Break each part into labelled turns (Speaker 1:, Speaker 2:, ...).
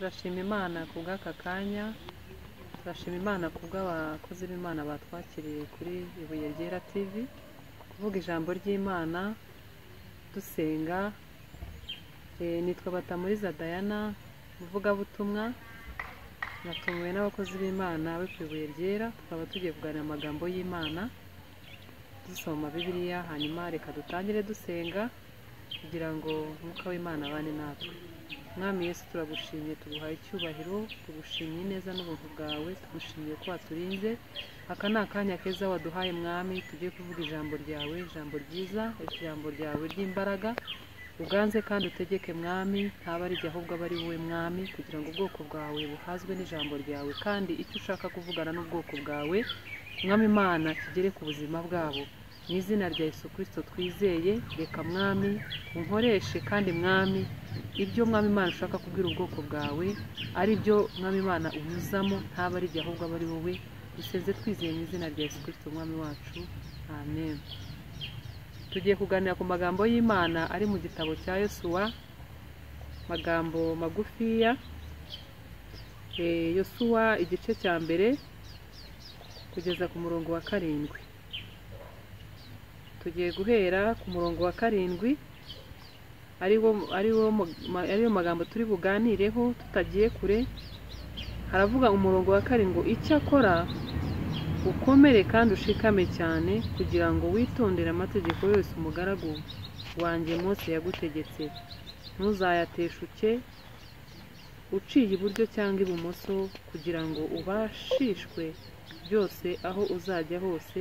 Speaker 1: Turashima Imana ku bw'aka kanya, turashima Imana ku bw'abakozi b'Imana batwakiriye kuri Ibuye Ryera TV, kuvuga ijambo ry'Imana dusenga. Nitwa Batamuriza Diana, umuvugabutumwa, natumiwe n'abakozi b'Imana bo ku Ibuye Ryera, tukaba tugiye kuganira amagambo y'Imana dusoma Bibiliya. Hanyuma reka dutangire dusenga kugira ngo Umwuka w'Imana abane natwe. Mwami Yesu, turagushimye, tuguhaye icyubahiro, tugushimye ineza n'ubuntu bwawe, tugushimiye ko waturinze. Aka ni akanya keza waduhaye Mwami, tugiye kuvuga ijambo ryawe, ijambo ryiza, ijambo ryawe ry'imbaraga. Uganze kandi utegeke Mwami, ntaba ari jye ahubwo abe ari wowe Mwami, kugira ngo ubwoko bwawe buhazwe n'ijambo ryawe, kandi icyo ushaka kuvugana n'ubwoko bwawe Mwami Imana kigere ku buzima bwabo. Mu izina rya Yesu Kristo twizeye, reka Mwami unkoreshe, kandi Mwami ibyo Mwami Imana ushaka kubwira ubwoko bwawe ari byo Mwami Imana unyuzamo, ntaba ari jye ahubwo abe ari wowe. Dusenze twizeye mu izina rya Yesu Kristo Mwami wacu, amen. Tugiye kuganira ku magambo y'Imana ari mu gitabo cya Yosuwa, magambo magufiya. Yosuwa igice cya mbere kugeza ku murongo wa 7. Tugiye guhera ku murongo wa 7, ariwo magambo turi buganireho tutagiye kure. Haravuga umurongo wa 7: icyakora ukomere kandi ushikame cyane, kugira ngo witondere amategeko yose umugaragu wanjye Mose yagutegetse, ntuzayateshuke uciye iburyo cyangwa ibumoso, kugira ngo ubashishwe byose aho uzajya hose.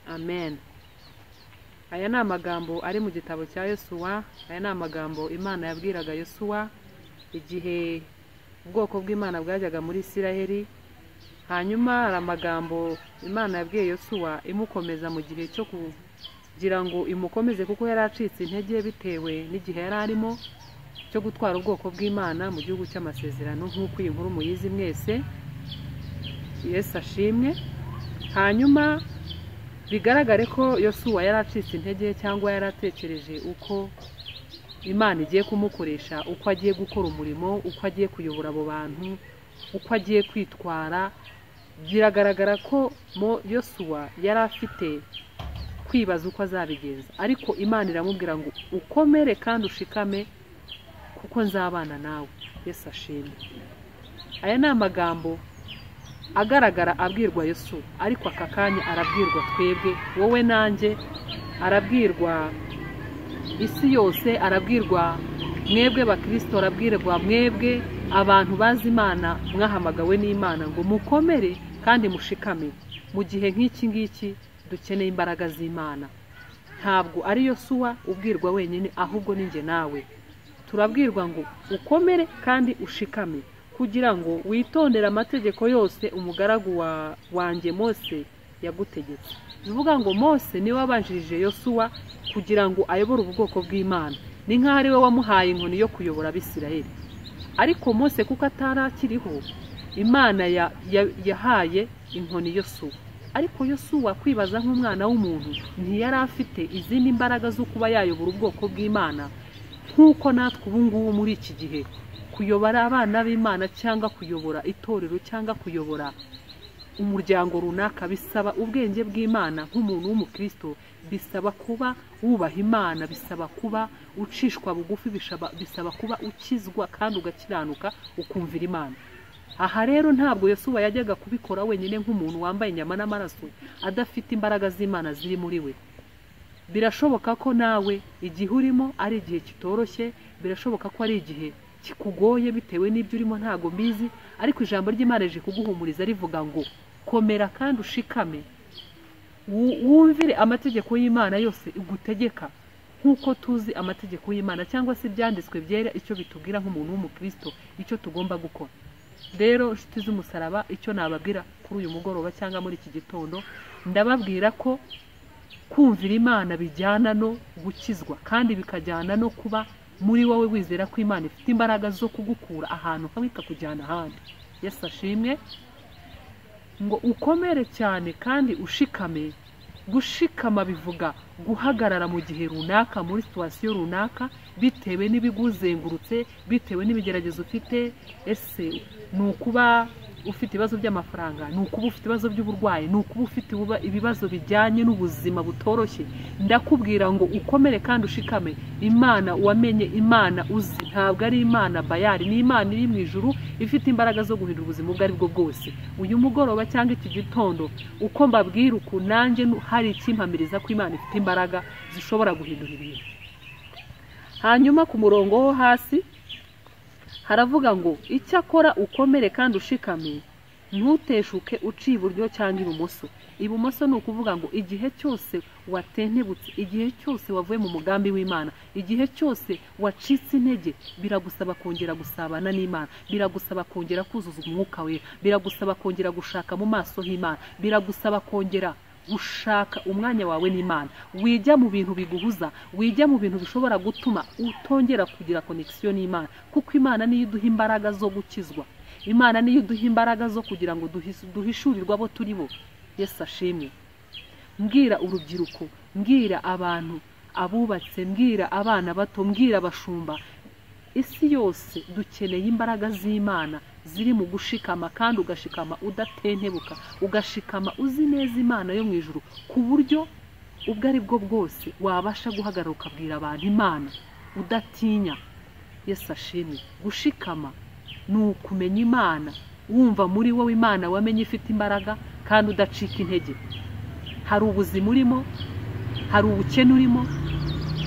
Speaker 1: Amen. Aya ni amagambo ari mu gitabo cya Yosuwa. Aya ni amagambo Imana yabwiraga Yosuwa igihe ubwoko bw'Imana bwajyaga muri Isiraheli. Hanyuma hari amagambo Imana yabwiye Yosuwa imukomeza mu gihe cyo kugira ngo imukomeze, kuko yari acitse intege bitewe n'igihe yari arimo cyo gutwara ubwoko bw'Imana mu gihugu cy'amasezerano, nk'uko iyi nkuru muyizi mwese. Yesu ashimwe. Hanyuma bigaragare ko Yosuwa yari acitse intege, cyangwa yari atekereje uko Imana igiye kumukoresha, uko agiye gukora umurimo, uko agiye kuyobora abo bantu, uko agiye kwitwara. Biragaragara ko Yosuwa yari afite kwibaza uko azabigenza, ariko Imana iramubwira ngo ukomere kandi ushikame, kuko nzabana nawe. Yesu ashimwe. Aya ni amagambo agaragara abwirwa Yosuwa, ariko aka kanya arabwirwa twebwe, wowe nanjye, arabwirwa isi yose, arabwirwa mwebwe bakristo, arabwirwa mwebwe abantu bazi Imana, mwahamagawe n'Imana, ngo mukomere kandi mushikame mu gihe nk'iki ngiki dukeneye imbaraga z'Imana. Ntabwo ari Yosuwa ubwirwa wenyine, ahubwo ni njye nawe. Turabwirwa ngo ukomere kandi ushikame, kugira ngo witondere amategeko yose umugaragu wanjye Mose yagutegetse. Bivuga ngo Mose niwe wabanjirije Yosuwa kugira ngo ayobore ubwoko bw'Imana, ni nk'aho ari we wamuhaye inkoni yo kuyobora Abisirayeli. Ariko Mose kuko atarakiriho, Imana yahaye inkoni Yosuwa. Ariko Yosuwa kwibaza nk'umwana w'umuntu, ntiyari afite izindi mbaraga zo kuba yayobora ubwoko bw'Imana nk'uko natwe ubu ngubu muri iki gihe kuyobora abana b'Imana cyangwa kuyobora itorero cyangwa kuyobora umuryango runaka bisaba ubwenge bw'Imana. Nk'umuntu w'umukristo bisaba kuba wubaha Imana, bisaba kuba ucishwa bugufi, bisaba kuba ukizwa kandi ugakiranuka ukumvira Imana. Aha rero ntabwo Yosuwa yajyaga kubikora wenyine nk'umuntu wambaye inyama n'amaraso adafite imbaraga z'Imana ziri muri we. Birashoboka ko nawe igihe urimo ari igihe kitoroshye, birashoboka ko ari igihe kikugoye bitewe n'ibyo urimo, ntago mbizi, ariko ijambo ry'Imana rije kuguhumuriza rivuga ngo komera kandi ushikame, wumvire amategeko y'Imana yose igutegeka, nk'uko tuzi amategeko y'Imana cyangwa se ibyanditswe byera icyo bitubwira nk'umuntu w'umukristo icyo tugomba gukora. Rero inshuti z'umusaraba, icyo nababwira kuri uyu mugoroba cyangwa muri iki gitondo, ndababwira ko kumvira Imana bijyana no gukizwa, kandi bikajyana no kuba muri wowe wizera ko Imana ifite imbaraga zo kugukura ahantu hamwe ikakujyana ahandi. Yesu ashimwe. Ngo ukomere cyane kandi ushikame. Gushikama bivuga guhagarara mu gihe runaka, muri situation runaka, bitewe n'ibiguzengurutse, bitewe n'ibigeragezo ufite. Ese ni ukuba ufite ibibazo by'amafaranga, ni ukuba ufite ibibazo by'uburwayi, ni ukuba ufite ibibazo bijyanye n'ubuzima butoroshye? Ndakubwira ngo ukomere kandi ushikame. Imana wamenye, Imana uzi, ntabwo ari Imana bayari, ni Imana iri mu ijuru ifite imbaraga zo guhindura ubuzima ubwo ari bwo bwose. Uyu mugoroba cyangwa iki gitondo, uko mbabwira uku, nanjye hari ikimpamiriza ko Imana ifite imbaraga zishobora guhindura ibintu. Hanyuma ku murongo wo hasi haravuga ngo icyakora ukomere kandi ushikame, ntuteshuke uciye iburyo cyangwa ibumoso. Ibumoso ni ukuvuga ngo igihe cyose watentebutse, igihe cyose wavuye mu mugambi w'Imana, igihe cyose wacitse intege, biragusaba kongera gusabana n'Imana, biragusaba kongera kuzuza umwuka we, biragusaba kongera gushaka mu maso h'Imana, biragusaba kongera gushaka umwanya wawe n'Imana. Wijya mu bintu biguhuza, wijya mu bintu bishobora gutuma utongera kugira connection n'Imana, kuko Imana niyo iduha imbaraga zo gukizwa, Imana niyo iduha imbaraga zo kugira ngo duhishurirwe abo turi bo. Yesu ashimwe. Mbwira urubyiruko, mbwira abantu abubatse, mbwira abana bato, mbwira abashumba, isi yose dukeneye imbaraga z'Imana ziri mu gushikama, kandi ugashikama udatentebuka, ugashikama uzi neza Imana yo mu ijuru, ku buryo ubwo ari bwo bwose wabasha guhagarara ukabwira abantu Imana udatinya. Yesu ashimwe. Gushikama ni ukumenya Imana, wumva muri wowe Imana wamenye ifite imbaraga kandi udacika intege. Hari ubuzima urimo, hari ubukene urimo,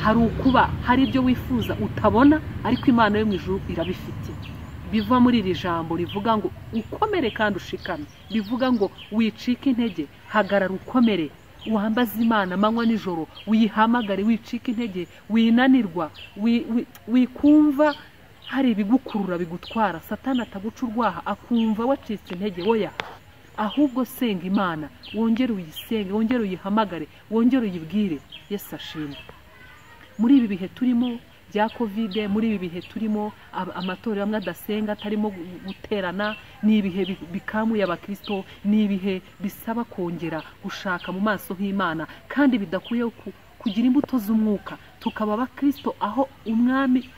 Speaker 1: hari ukuba hari ibyo wifuza utabona, ariko Imana yo mu ijuru irabifite. Biva muri iri jambo rivuga ngo ukomere kandi ushikame, rivuga ngo wicike intege, hagarara ukomere, wambaze Imana amanywa nijoro, wihamagare, wicike intege, winanirwa, wikumva hari ibigukurura bigutwara, Satani ataguca urwaha akumva wacitse intege. Oya, ahubwo senga Imana, wongere uyisenge, wongere uyihamagare, wongere uyibwire. Yesu ashimwe. Muri ibi bihe turimo bya Covid, muri ibi bihe turimo amatorero amwe adasenga, atarimo guterana, ni ibihe bikamuye abakristo, ni ibihe bisaba kongera gushaka mu maso h'Imana, kandi bidakwiye kugira imbuto z'umwuka, tukaba abakristo aho umwami,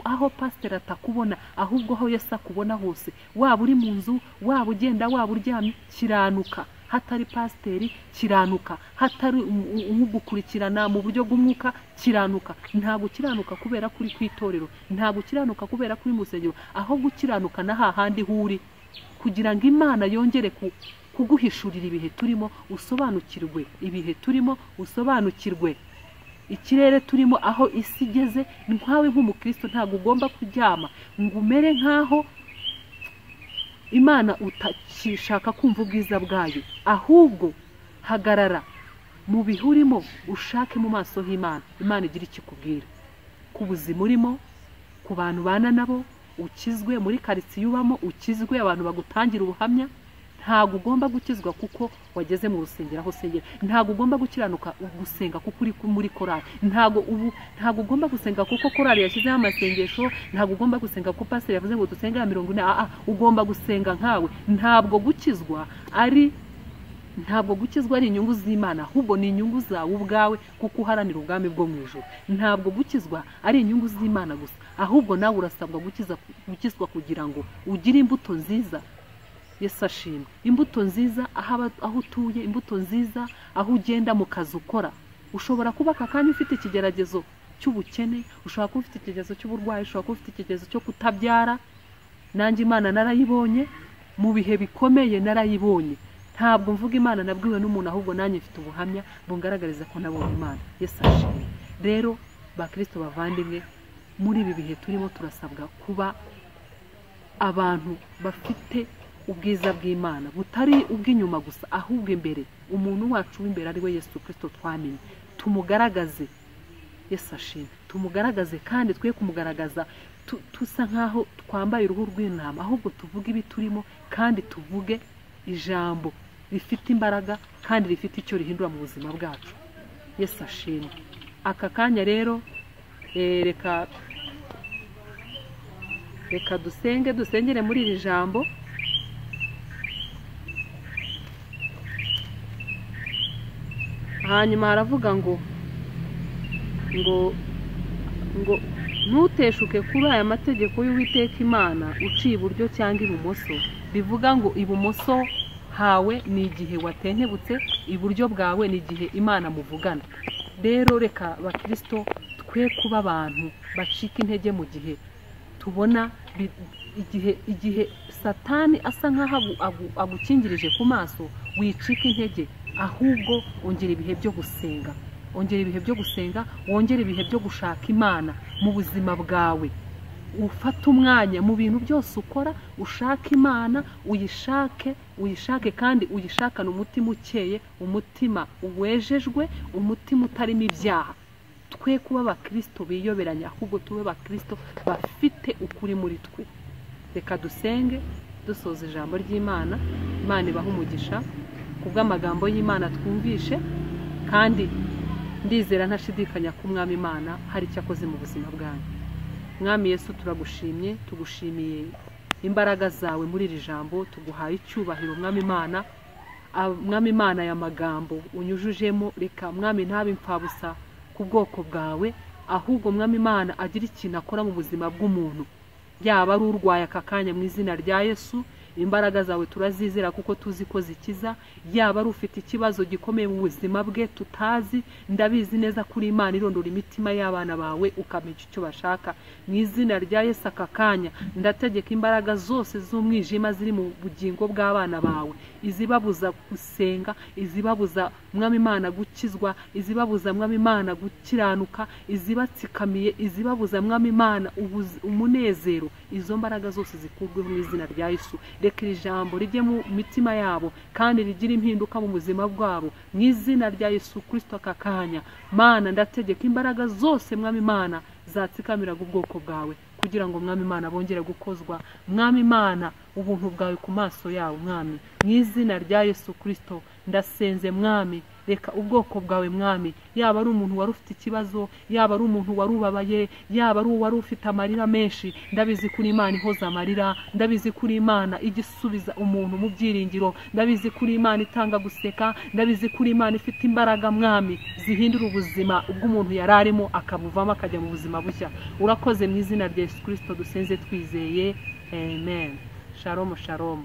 Speaker 1: aho pasiteri atakubona, ahubwo aho Yesu akubona hose. Waba uri mu nzu, waba ugenda, waba uryamye, kiranuka. Hatari pasiteri, kiranuka. Hatari ugukurikirana mu buryo bw'umwuka, kiranuka. Ntabwo ukiranuka kubera kuri kwitorero, ntabwo ukiranuka kubera kuri musengero, ahubwo ukiranuka na hahandi huri, kugira ngo Imana yongere kuguhishurira ibihe turimo, usobanukirwe ibihe turimo, usobanukirwe ikirere turimo, aho isi igeze. Nkawe nk'umukristo ntabwo ugomba kuryama ngo umere nkaho Imana utakishaka kumva ubwiza bwayo, ahubwo hagarara mu bihe urimo, ushake mu maso h'Imana, Imana igira ikikubwira ku buzima urimo, ku bantu bana nabo, ukizwe muri karitsiye ubamo, ukizwe abantu bagutangira ubuhamya. Ntabwo ugomba gukizwa kuko wageze mu rusengero aho usengera, ntabwo ugomba gukiranuka gusenga kuko uri muri korali, ntabwo ugomba gusenga kuko korali yashyizeho amasengesho, ntabwo ugomba gusenga kuko pasiteri yavuze ngo dusenge ya 40. Ugomba gusenga nkawe. Ntabwo gukizwa ari inyungu z'Imana, ahubwo ni inyungu zawe ubwawe, kuko uharanira ubwami bwo mu ijuru. Ntabwo gukizwa ari inyungu z'Imana gusa, ahubwo nawe urasabwa gukizwa kugira ngo ugire imbuto nziza. Yesu ashimwe. Imbuto nziza aho utuye, imbuto nziza aho ugenda mu kazi ukora. Ushobora kuba aka kanya ufite ikigeragezo cy'ubukene, ushobora kuba ufite ikigeragezo cy'uburwayi, ushobora kuba ufite ikigeragezo cyo kutabyara. Nanjye Imana narayibonye mu bihe bikomeye, narayibonye. Ntabwo mvuga Imana nabwiwe n'umuntu, ahubwo nanjye mfite ubuhamya bungaragariza ko nabonye Imana. Yesu ashimwe. Rero bakristo bavandimwe, muri ibi bihe turimo turasabwa kuba abantu bafite ubwiza bw'Imana, butari ubw'inyuma gusa, ahubwo imbere. Umuntu wacu w'imbere ari we Yesu Kristo twamenye, tumugaragaze. Yesu ashimwe. Tumugaragaze, kandi twe kumugaragaza tusa nkaho twambaye uruhu rw'intama, ahubwo tuvuge ibi turimo, kandi tuvuge ijambo rifite imbaraga kandi rifite icyo rihindura mu buzima bwacu. Yesu ashimwe. Aka kanya rero reka dusenge, dusengere muri iri jambo. Hanyuma haravuga ngo ngo ngo Ntuteshuke kuri aya mategeko y'Uwiteka Imana uciye iburyo cyangwa ibumoso. Bivuga ngo ibumoso hawe ni igihe watentebutse, iburyo bwawe ni igihe Imana muvugana. Rero reka Bakristo twe kuba abantu bacika intege mu gihe tubona igihe Satani asa nkaho agukingirije ku maso, wicika intege, ahubwo ongera ibihe byo gusenga, ongera ibihe byo gusenga, wongere ibihe byo gushaka Imana mu buzima bwawe. Ufate umwanya mu bintu byose ukora, ushake Imana, uyishake, uyishake kandi uyishakane umutima ukeye, umutima wejejwe, umutima utarimo ibyaha. Twe kuba Abakristo biyoberanya, ahubwo tube Abakristo bafite ukuri muri twe. Reka dusenge dusoza ijambo ry'Imana. Imana ibahe umugisha kubw'amagambo y'Imana twumvishe, kandi ndizera ntashidikanya ko Umwami Imana hari icyo akoze mu buzima bwanyu. Mwami Yesu, turagushimye, tugushimiye imbaraga zawe muri iri jambo, tuguhaye icyubahiro Mwami Imana. Mwami Imana, aya magambo unyujujemo, reka Mwami ntabe impfabusa ku bwoko bwawe, ahubwo Mwami Imana agira ikintu akora mu buzima bw'umuntu, yaba ari urwaye aka kanya mu izina rya Yesu. Imbaraga zawe turazizera kuko tuzi ko zikiza. Yaba ari ufite ikibazo gikomeye mu buzima bwe tutazi, ndabizi neza kuri Imana irondora imitima y'abana bawe ukamenya icyo bashaka. Mu izina rya Yesu aka kanya ndategeka imbaraga zose z'umwijima ziri mu bugingo bw'abana bawe, izibabuza gusenga, izibabuza Mwami Imana gukizwa, izibabuza Mwami Imana gukiranuka, izibatsikamiye, izibabuza Mwami Imana umunezero, izo mbaraga zose zikurweho mu izina rya Yesu. Reka iri jambo rijye mu mitima yabo kandi rigire impinduka mu buzima bwabo mu izina rya Yesu Kristo aka kanya. Mana, ndategeka imbaraga zose Mwami Imana zatsikamiraga ubwoko bwawe, kugira ngo Mwami Imana bongere gukozwa, Mwami Imana ubuntu bwawe ku maso yabo Mwami, mu izina rya Yesu Kristo ndasenze Mwami. Reka ubwoko bwawe Mwami, yaba ari umuntu wari ufite ikibazo, yaba ari umuntu wari ubabaye, yaba ari uwari ufite amarira menshi, ndabizi kuri Imana ihoza amarira, ndabizi kuri Imana igisubiza umuntu mu byiringiro, ndabizi kuri Imana itanga guseka, ndabizi kuri Imana ifite imbaraga Mwami zihindura ubuzima ubw'umuntu yari arimo akabuvamo akajya mu buzima bushya. Urakoze mu izina rya Yesu Kristo dusenze twizeye, amen. Shalom, shalom.